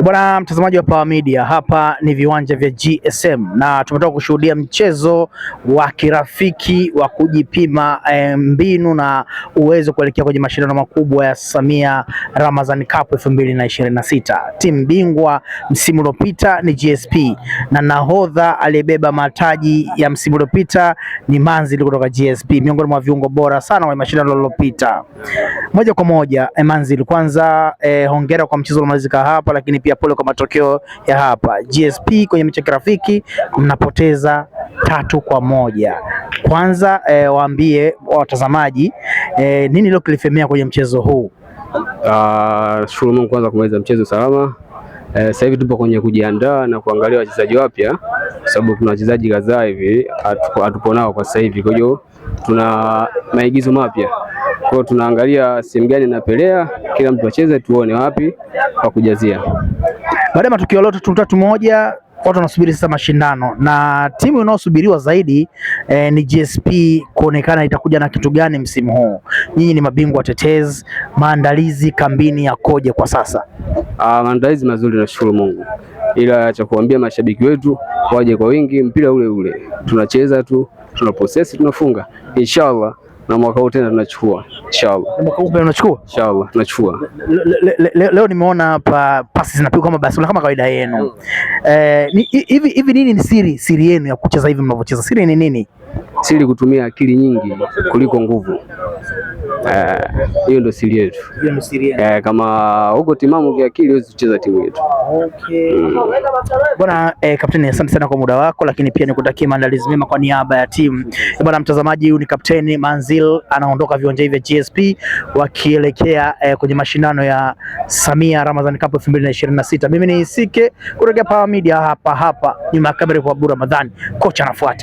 Bwana mtazamaji wa Power Media, hapa ni viwanja vya GSM na tumetoka kushuhudia mchezo wa kirafiki wa kujipima mbinu na uwezo kuelekea kwenye mashindano makubwa ya Samia Ramadhan Cup 2026. Timu bingwa msimu uliopita ni GSP na nahodha aliyebeba mataji ya msimu uliopita ni Manzil kutoka GSP, miongoni mwa viungo bora sana wa mashindano yaliyopita. Moja kwa moja Manzil, kwanza hongera kwa mchezo uliomalizika hapa, lakini pia pole kwa matokeo ya hapa. GSP kwenye mechi ya kirafiki mnapoteza 3-1. Kwanza waambie watazamaji nini leo kilifemea kwenye mchezo huu? Shukuru Mungu kwanza kumaliza mchezo salama. Sasa hivi tupo kwenye kujiandaa na kuangalia wachezaji wapya, kwa sababu kuna wachezaji kadhaa hivi hatupo nao kwa sasa hivi, kwa hiyo tuna maigizo mapya. Kwa hiyo tunaangalia sehemu gani inapelea, kila mtu acheze, tuone wapi pa kujazia. Baada ya matukio leo 3-1, watu wanasubiri sasa mashindano na timu inayosubiriwa zaidi ni GSP kuonekana itakuja na kitu gani msimu huu. Nyinyi ni mabingwa watetezi, maandalizi kambini yakoje kwa sasa? Maandalizi mazuri, nashukuru Mungu, ila cha kuambia mashabiki wetu waje kwa wingi, mpira ule ule tunacheza tu, tuna process, tunafunga inshallah, na mwaka huu tena tunachukua inshallah. Mwaka huu unachukua? Inshallah tunachukua. Leo nimeona hapa pasi zinapigwa kama Barcelona kama kawaida yenu. Hivi hivi nini ni siri yenu ya kucheza hivi mnavyocheza? Siri ni nini? Siri kutumia akili nyingi kuliko nguvu. Hiyo ndio siri yetu. Hiyo ndio siri yenu. Kama huko timamu kiakili huwezi kucheza timu yetu. Okay. Bwana kapteni, asante sana kwa muda wako, lakini pia nikutakie maandalizi mema kwa niaba ya timu. Bwana mtazamaji, huyu ni kapteni Manzil anaondoka viwanja hivi vya GSP wakielekea kwenye mashindano ya Samia Ramadhan Cup 2026. Mimi ni Isike kutoka Power Media hapa hapa nyuma ya kamera kwa Abu Ramadhani, kocha anafuata.